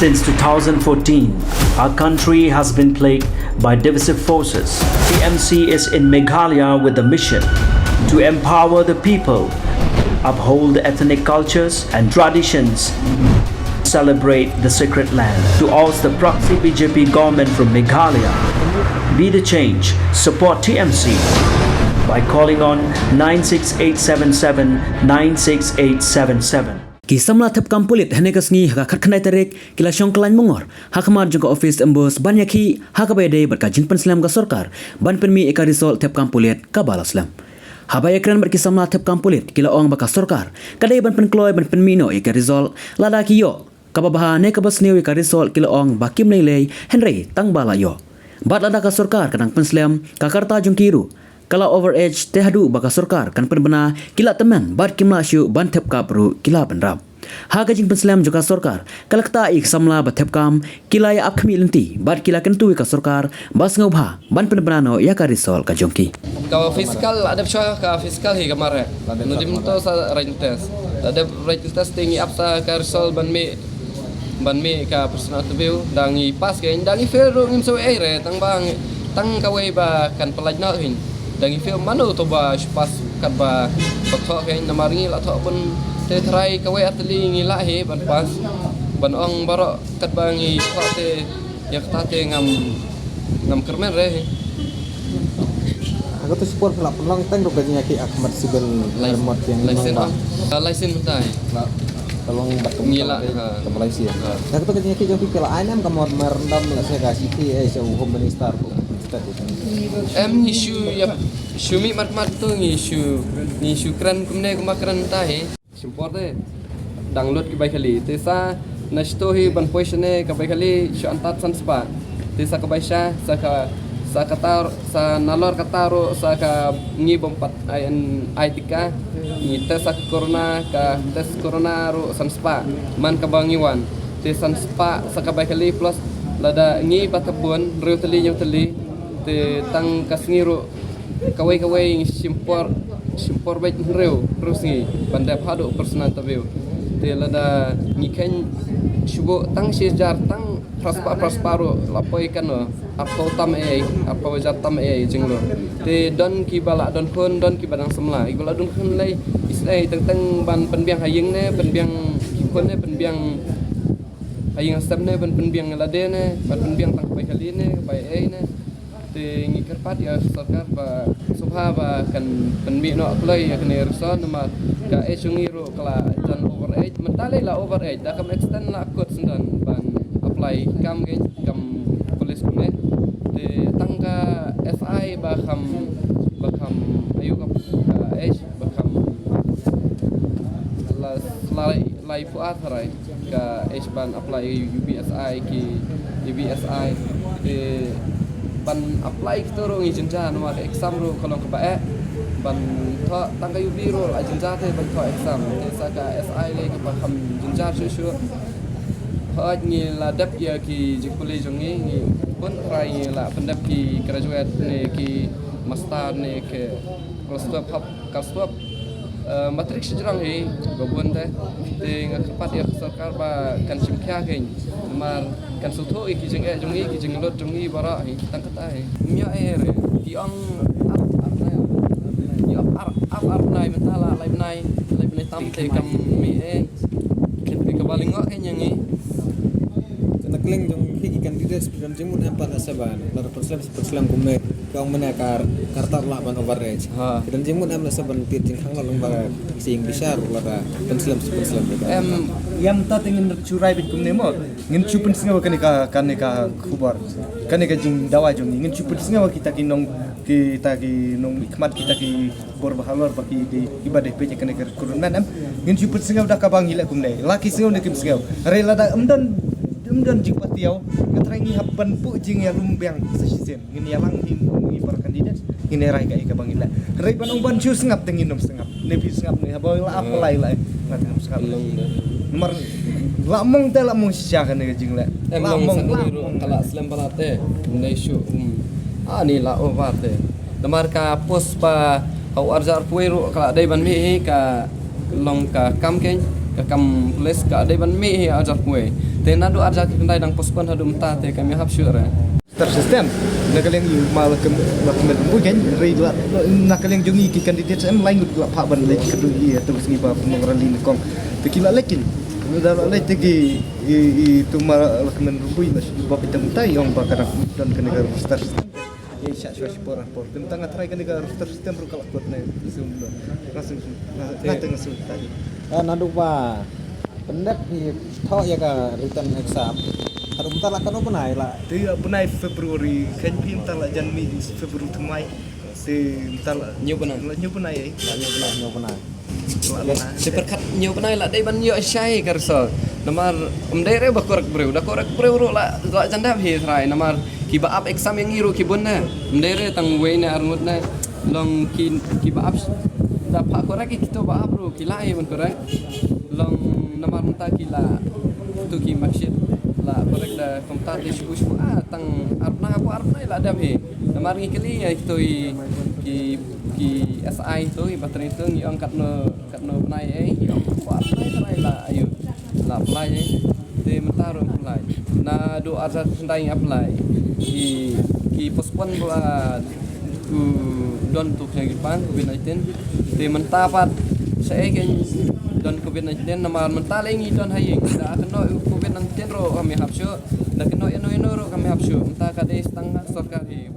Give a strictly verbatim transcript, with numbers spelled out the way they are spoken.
Since two thousand fourteen, our country has been plagued by divisive forces. T M C is in Meghalaya with the mission to empower the people, uphold ethnic cultures and traditions, celebrate the sacred land. To oust the proxy B J P government from Meghalaya, be the change, support T M C by calling on nine six eight seven seven nine six eight seven seven. Ki samla thep kam pulit hynne ka sngi ha ka khatkhyndai tarik ki la shong kyllain mongor ha khmat jong ka office MBOSE ban ïakhih ha kaba ïadei bad ka jingpynslem ka sorkar ban pynmih ïa ka result thep kam pulit kaba la slem. Haba ïakren bad ki samla thep kam pulit ki la ong ba ka sorkar ka dei ban pynkloi ban pynmih noh ïa ka result lada ki ïoh kaba bha ne kaba sniew ïa ka result. Ki la ong ba kim lei lei hynrei tang ba la ïoh. Bad lada ka sorkar ka dang pynslem ka karta jong ki ruh ka la over age, te haduh ba ka sorkar kan pynbna ki la tymmen bad kim lah shuh ban thep kap ruh ki la bynrap. Ha ka jingpynslem jong ka sorkar ka la ktah ïa ki samla ba thep kam, ki la ïa ap khmih lynti bad ki la kyntu ïa ka sorkar ba sngewbha ban pynbna noh ïa ka result ka jong ki. Ka physical la dep shuwa ka physical hi ka mar eh. Naduh mynta sa written test. La dep written test te ngi ap sa ka result ban mih, ban mih ka personal interview, da ngi pass kein, da ngi fail ruh ngim sngewsih ei re, tang ba ngi, tang kawei ba kan pynlait noh kein. Da ngi fail mano to ba shu pass katba ba thoh kein, namar ngi la thoh bun, te tharai kawei ar tylli ngi lah hi ban pass. Ban ong baroh katba ngi thoh te ïa kata te ngam, ngam kyrmen re hi. Hato shi por phi la pynlong teng ruh ka jingïakhih ha khmat civil, laisen, remote ïa ngi, laisen ba? Ah, laisen mynta hi. La, ka long bad ka, ngi la, ha, ka Malaysia. Ha. Hato ka jingïakhih jong phi, phi la ai ne em ka memorandum lane ka shithi, eh, sha u Home Minister? Em, ngi shu ïa, shu mih markhmat to ngi shu, ngi shu kren kumne kumba kren mynta hi. Shim por te dang lut ki bai khali. Te sa na shito hi ban poi shane ka bai khali shu antad san spah. Te sa ka bai sha, sa ka, sa kata, sa nalor kata ruh sa ka ngi bym pat ai, ai tika. Ngi test sa ka corona, ka test corona ruh san spah man kaba ngi wan. Te san spah sa ka bai khali plus lada ngi ba thep bun hynriew tylli hynñiew tylli. Te tang ka sngi ruh kawei kawei ngi shim por, shim por beit hynriew, hynriew sngi ban dep haduh personal interview. Te lada ngi kheiñ shu buh tang shi hajar, tang phra spah, phra spah ruh la poi kano, arphew tam ei, arphew hajar tam ei jinglong. Te don kiba la don khun, don kiba dang samla, kiba la don khun lei isynei teng teng ban pynbiang ha ïing ne, pynbiang ki khun ne, pynbiang ha ïing ha sem ne, ban pynbiang lade ne, ban pynbiang tang ka bai khali ne, ka bai ei ne. Te ngi kyrpad ïa ka sorkar ba sngewbha ba kan pynmih noh kloi ïa kane result namar ka age jong ngi ruh ka la jan over age, mynta lei la over age, da kam extend la kut syndon ban apply kam, kein kam police kumne. Te tang ka S I ba kham, ba kham ayu ka, ka age ba kham la, la, laiphew ar tharai. Ka age ban apply U B S I ki, U B S I, eh, ban apply kito ruh ngi jynjar namar ka exam ruh ka long kaba eh. Ban thoh tang ka U B ruh la jynjar te ban thoh exam. Te sa ka S I lei kaba kham jynjar shuh shuh. Hooid ngi la dep ïa ki jingpule jong ngi, ngi bun trai ngi la pyndep ki graduate ne ki master ne ki class twelve hap, class twelve, eh, matric shi jrong hi ba bun te. Te nga kyrpad ïa ka sorkar ba kan shim khia kein namar kan sngewthuh ïa ki jingeh jong ngi, ki jinglut jong ngi baroh hi tang kata hi. Ym ïoh ei re, ki ong ap ar bnai, ki ong ar, ap ar bnai, mynta la lai bnai, lai bnai tam te kam mih ei. Te kaba lyngngoh kein ïa ngi. Te na kylleng jong ki candidate phi don jingmut em pat lada sa ban, lada pynslem, pynslem kumne. Ka ong mynne ka, ka rta ruh lah ban over age. Ha. Ki don jingmut em lada sa ban tied jingkhang, lada long ba sing bishar lada pynslem, pynslem. Em, ïa mynta te ngin shu rai beit kumne mo. Ngin shu pynsngew kane ka, kane ka khubor, kane ka jingdawa jong ngi. Ngin shu pynsngew kita ki nong, kita ki nongmihkhmat, kita ki bor ba halor ba ki dei, kiba dei peit ïa kane ka recruitment em. Ngin shu pynsngew da kaba ngi leh kumne. La ki sngew ne kim sngew. Hynrei lada ym don, ym don jingpatiaw, nga tharai ngi hap ban buh jingïalum biang sa shisien. Ngin ïalang hi, ngi para candidate, ngin ïarai kaei kaba ngi leh. Hynrei ban ong ban shu sngap te ngin ym sngap. Ne phi sngap ne haba la apply la, nga te ngam sngap. Namar la mong te la mong shisha kane ka jingleh. La mong, la mong. Ka la slem palat te. Nai shu, um. Ani la over te. Namar ka post ba ha u arjar poi ruh ka la dei ban mih hi ka long ka kam kein. Ka kam police ka dei ban mih hi arhajar khatwei. Te naduh arhajar khyndai dang postpone haduh mynta te kam ïahap shuh re. Star system. Na ka liang ïa ma la kem, la kem bu ken rei la. Na ka liang jong ngi ki candidate em lai ngut la phah ban leit ka du ïa tu sngi ba pynlong rally nyngkong. Te ki la leit kin. Da la leit te ki i, i tu ma la kem bu la shu ba pynta mynta ong ba ka dang don kane ka star system. Ïa sha sha por por. Te mynta nga try kane ka star system ruh ka la kut ne. Sum. Nga sum. Nga te nga sum. Ah, naduh ba pyndep hi thoh ïa ka written exam. Haduh mynta la katno bnai la? Te ïa bnai February, kan phi mynta la jan mih February thymmai. Te mynta la hynñiew bnai. La hynñiew bnai, eh. La hynñiew bnai, hynñiew bnai. La hynñiew bnai. Te pyrkhat hynñiew bnai la dei ban ïoh shai ka result. Namar ym dei re ba korek briew, da korek briew ruh la, la jan dap hi trai. Namar kiba ap exam ïa ngi ruh ki bun ne. Ym dei re tang wei ne ar ngut ne. Long ki, kiba ap da phah korek, kito ba ap ruh ki lah hi ban korek. Long namar mynta ki la tu ki marksheet la korek da kumta te shu shu ah tang ar bnai, hapoh ar bnai la dep hi. Namar ngi kylli ïa kito i ki, ki S I tu, i battery tu, ngi ong katno, katno bnai ei, ngi ong hapoh ar bnai trai la ïoh, la apply ei. Te mynta ruh apply. Naduh arhajar khyndai ngi apply. Ki, ki postpone ba u don tu khyang ki pang covid nineteen. Te mynta pat shaei ken don covid nineteen namar mynta lei ngi don ha ïing. Da kynnoh covid nineteen ruh kam ïahap shuh. Da kynnoh ïano ïano ruh kam ïahap shuh. Mynta ka dei tang sorkar hi.